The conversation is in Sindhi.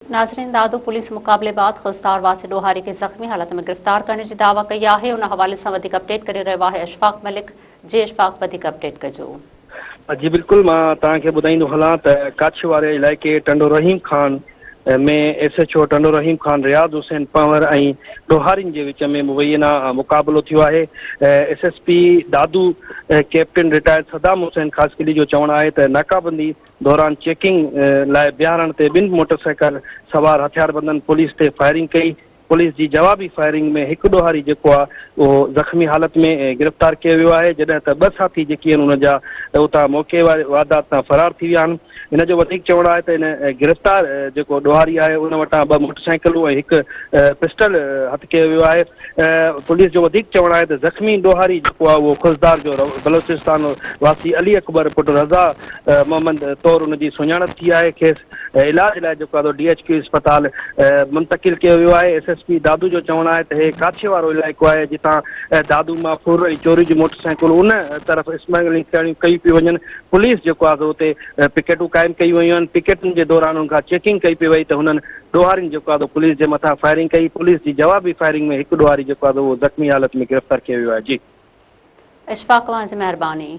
ناظرين دادو پوليس مقابلي بعد خضدار واسي ڏوهاري کي زخمي حالت ۾ گرفتار ڪرڻ جي دعويٰ ڪئي آهي ان حوالي سان وڌيڪ اپڊيٽ ڪري رهيو آهي اشفاق ملڪ جي اشفاق وڌيڪ اپڊيٽ ڪجو. جي بلڪل مان توهان کي ٻڌائيندو هلان ته ڪاڇي واري علائقي Tando Rahim Khan ۾ S H O Tando Rahim Khan Riaz Hussain Panhwar ۽ ڏوهارين جي وچ ۾ مبينا مقابلو ٿيو آهي S S P Dadu captain retired Saddam Hussain Khaskheli جو چوڻ آهي ته ناڪابندي دوران چيڪنگ لاء بيهارڻ تي ٻن موٽرسائيڪل سوار هٿياربندن پوليس تي فائرنگ ڪئي، پوليس جي جوابي فائرنگ ۾ هڪ ڏوهاري جيڪو آهي اهو زخمي حالت ۾ گرفتار ڪيو ويو آهي، جڏهن ته ٻه ساٿي جيڪي آهن انهن جا اتان موقعي واري واردات تان فرار ٿي ويا آهن. هن جو وڌيڪ چوڻ آهي ته ان گرفتار جيڪو ڏوهاري آهي ان وٽان ٻه موٽرسائيڪلون ۽ هڪ پسٽل هٿ ڪيو ويو آهي. پوليس جو وڌيڪ چوڻ آهي ته زخمي ڏوهاري جيڪو آهي اهو خضدار جو بلوچستان واسي علي اڪبر پٽ رضا محمد طور ان جي سڃاڻپ ٿي آهي، کيس علاج لاء جيڪو آهي ڊي ايڇ ڪيو اسپتال منتقل ڪيو ويو آهي، ايس ايس پي دادو جو چوڻ آهي ته هي ڪاڇي وارو علائقو آهي جتان دادو مان ڦر ۽ چوري جون موٽر سائيڪلون ان طرف اسمگلنگ ڪرڻيون ڪئي پيون وڃن، پوليس جيڪو آهي اتي پڪيٽون قائم ڪيون ويون آهن، پڪيٽن جي دوران ان کان چيڪنگ ڪئي پئي وئي ته هنن ڏوهارين جيڪو آهي پوليس جي مٿان فائرنگ ڪئي، پوليس جي جوابي فائرنگ ۾ هڪ ڏوهاري جيڪو آهي اهو زخمي حالت ۾ گرفتار ڪيو ويو آهي. جي. اشفاق اوهان جي مهرباني.